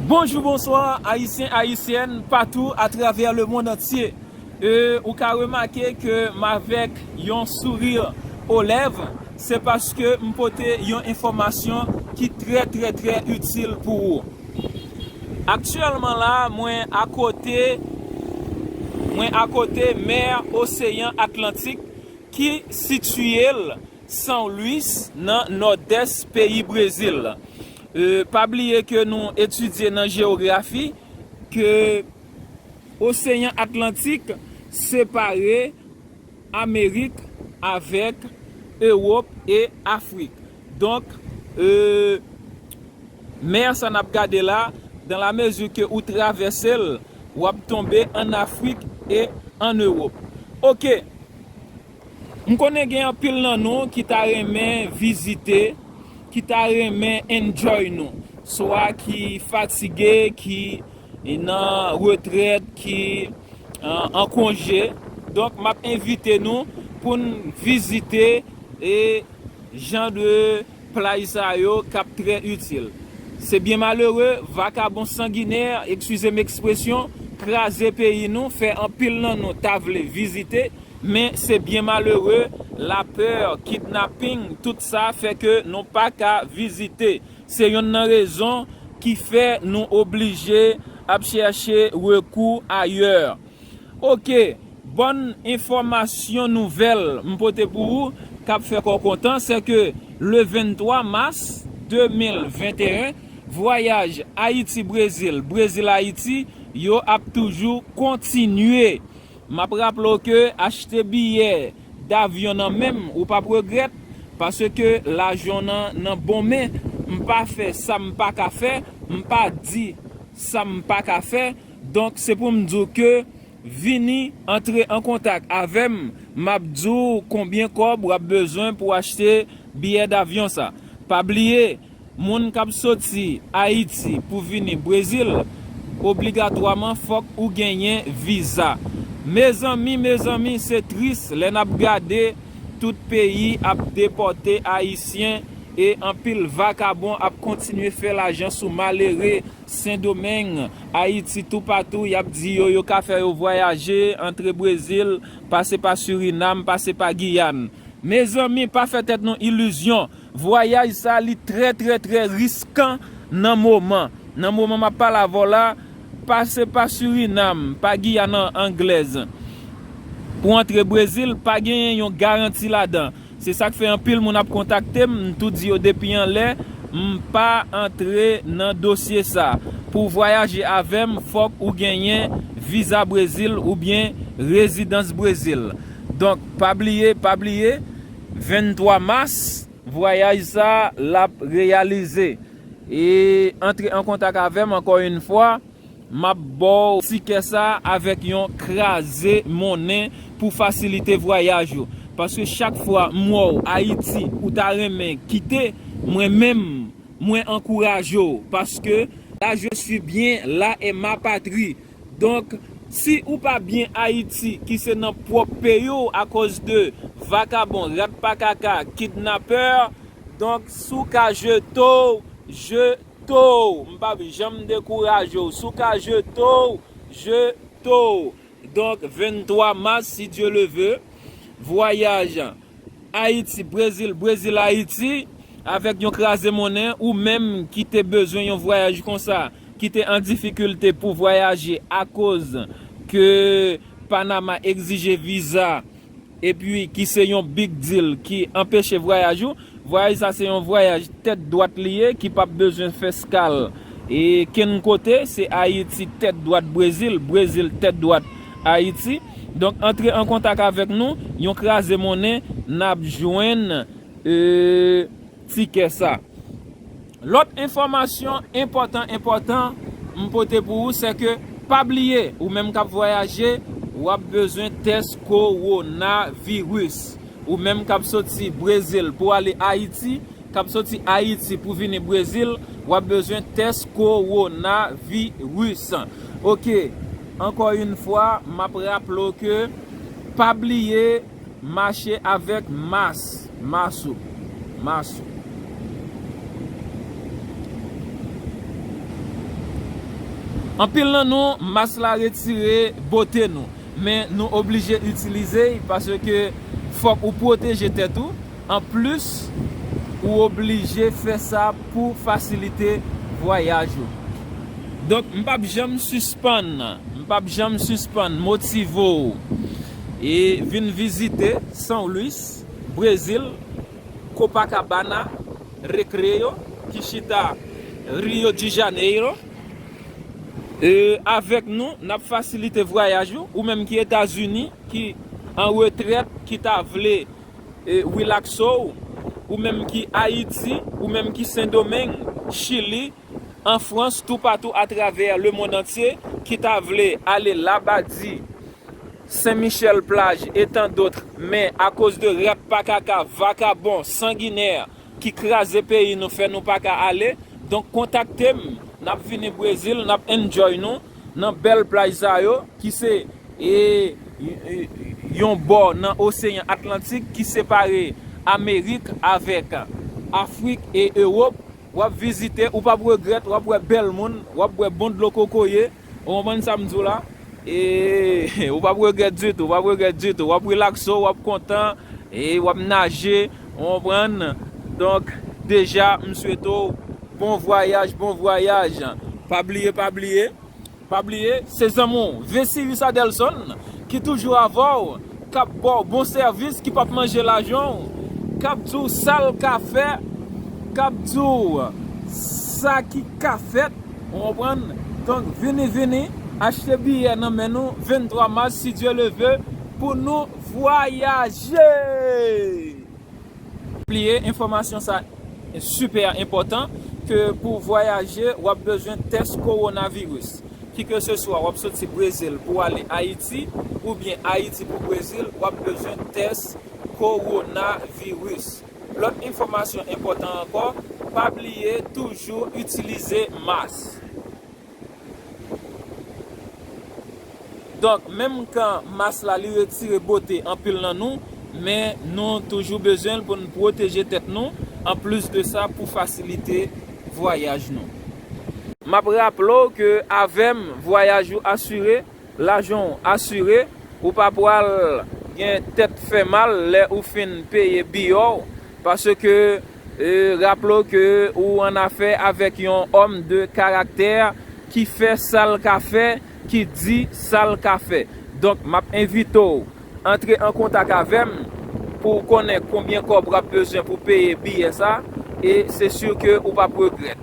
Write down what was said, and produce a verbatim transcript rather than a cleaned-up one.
Bonjou, bonswa, Ayisyen, Ayisyèn, patou atravè lemonn antye. E, ou ka remake ke m avèk yon souri o lèv, se paske m pote yon enfòmasyon ki trè, trè, trè itil pou ou. Aktyèlman la, mwen akote, mwen akote mè Oseyan Atlantik ki sitiye l São Luís nan nòdès peyi Brezil. E, pa bliye ke nou etidye nan jewografi ke Oseyan Atlantik separe Amerik avèk Ewòp e Afrik. Donk, e, mè sa n ap gade la, dans la mesure ke ou travèse l, w ap tonbe ann Afrik e ann Ewòp. Oke, m konnen gen anpil nan nou ki ta renmen vizite, ki ta renmen enjoy nou, swa ki fatige, ki nan retrèt, ki an, an konje. Donk, m ap envite nou pou n vizite e jan de plaj sa yo k ap trè itil. Se byen malere, vakabon sanginè, eskize m ekspresyon, kraze peyi nou, fè anpil nan nou ta vle vizite, men se byen malere, lapè, kidnaping, tout sa fè ke nou pa ka vizite. Se yonn nan rezon ki fè nou oblije ap chèche rekou ayè. Oke, bòn enfòmasyon nouvèl m pote pou ou k ap fè kò kontan, se ke le venntwa mas de mil venteyen, vwayaj Ayiti-Brezil, Brezil-Ayiti, yo ap toujou kontinye. M ap raple w ke achte biyè davyon nan menm, ou p ap regrèt, paske lajan w nan, nan bon men. M pa fè sa m pa ka fè, m pa di sa m pa ka fè. Donk, se pou m di w ke vini antre an kontak avè m, m ap di w konbyen kòb w ap bezwen pou achte biyè davyon sa. Pa bliye, moun k ap soti Ayiti pou vini Brezil, obligatwaman fòk ou genyen viza. Mezanmi, mezanmi, se tris lè n ap gade tout peyi ap depòte Ayisyen e anpil vakabon ap kontinye fè lajan sou malere Sendomeng, Ayiti, toupatou, y ap di yo, yo ka fè yo vwayaje, antre Brezil, pase pa Sirinam, pase pa Giyàn. Mezanmi, pa fè tèt nou ilizyon. Vwayaj sa, li trè, trè, trè riskan nan moman. Nan moman m ap pale avè w la, pase pa Sirinam, pa Giyàn an-, Anglèz, pou antre Brezil, pa genyen yon garanti ladan. Se sa k fè anpil moun ap kontakte m, m tou di yo depi anlè, m pa antre nan dosye sa. Pou w vwayaje avè m, fòk ou genyen viza Brezil oubyen rezidans Brezil. Donk, pa bliye, pa bliye, venntwa mas, vwayaj sa, l ap reyalize. E antre an kontak avè m ankò yon fwa, m ap ba w tikè sa avèk yon kraze monnen pou fasilite vwayaj ou. Paske chak fwa m wè w Ayiti, ou ta renmen kite, mwen menm, mwen ankouraje w. Paske là je suis bien, là est ma patrie. Donk, si ou pa byen Ayiti, ki se nan pwòp peyi w akoz de vakabon, rat pa kaka, kidnapè, donk, si w ka jete w, jete w. M p ap janm dekouraje w. Si w ka jete w, jete w. Donk, venntwa mas, si Dye le ve, vwayaj Ayiti, Brezil, Brezil, Ayiti, avèk yon kraze monnen, ou menm ki te bezwen yon vwayaj konsa, ki te an difikilte pou vwayaje akoz ke Panama egzije viza, epi ki se yon big deal ki anpeche vwayaj ou, vwayaj sa se yon vwayaj tèt dwat li ye, ki p ap bezwen fè skal e kenn kote, se Ayiti tèt dwat Brezil, Brezil tèt dwat Ayiti. Donk, antre an kontak avèk nou, yon kraze monnen, n ap jwenn, e, tikè sa. Lòt enfòmasyon enpòtan, enpòtan, m pote pou ou, se ke pa bliye, ou menm k ap vwayaje, w ap bezwen tès kowonaviris. Ou menm k ap soti Brezil pou ale Ayiti, k ap soti Ayiti pou vini Brezil, w ap bezwen tès kowonaviris. Oke, ankò yon fwa, m ap raple w ke pa bliye mache avèk mas, mas ou, mas ou. Anpil nan nou, mas la retire bote nou, men nou oblije itilize l paske fòk ou pwoteje tèt ou. Anplis, ou oblije fè sa pou fasilite vwayaj ou. Donk, m p ap janm sispann, m p ap janm sispann motive w e vin vizite São Luís, Brezil, Copacabana, Recreio, ki chita Rio de Janeiro. E, avèk nou, n ap fasilite vwayaj ou, ou menm ki Etazini, ki an retrèt, ki ta vle, e, rilakse w, ou menm ki Ayiti, ou menm ki Sendomeng, Chili, an Frans, toupatou atravè lemonn antye, ki ta vle ale Labadi, Sen Michèl, Plaj, e tan dòt, men akoz de rat pakaka, vakabon, sanginè, ki kraze peyi nou, fè nou pa ka ale. Donk, kontakte m, n ap vini Brezil, n ap enjoy nou nan bèl plaj sa yo, ki se, e, e, yon bò nan Oseyan Atlantik ki separe Amerik avèk Afrik e Ewòp. W ap vizite, ou p ap regrèt, w ap wè bèl moun, w ap bwè bon dlo kokoye, ou konprann sa m di w la? E ou p ap regrèt ditou, ou p ap regrèt ditou. W ap rilakse w, w ap kontan, e w ap naje, ou konprann? Donk, deja, m swete w bon vwayaj, bon vwayaj. Pa bliye, pa bliye, pa bliye, se zanmi w, Vesius Adelson, ki toujou avè w, k ap ba w bon sèvis, ki p ap manje lajan w, k ap di w sa l ka fè, k ap di w sa ki ka fèt, ou konprann? Donk, vini, vini, achte biyè nan men nou, venntwa mas, si Dye le ve, pou nou vwayaje! Bliye, enfòmasyon sa sipè enpòtan, ke pou vwayaje, w ap bezwen tès kowonaviris. Ki ke se swa w ap soti Brezil pou ale Ayiti, oubyen Ayiti pou Brezil, w ap bezwen tès kowonaviris. Lòt enfòmasyon enpòtan ankò, pa bliye toujou itilize mas. Donk, menm kan mas la li retire bote anpil nan nou, men nou toujou bezwen l pou n pwoteje tèt nou, anplis de sa, pou fasilite vwayaj nou. M ap raple w ke avè m, vwayaj ou asire, lajan w asire, ou pa pral gen tèt fè mal lè ou fin peye biyè w, paske, e, raple w ke ou annafè avèk yon òm de karaktè ki fè sa l ka fè, ki di sa l ka fè. Donk, m ap envite w antre an kontak avè m pou w konnen konbyen kòb w ap bezwen pou peye biyè sa, e se si ke ou p ap regrèt.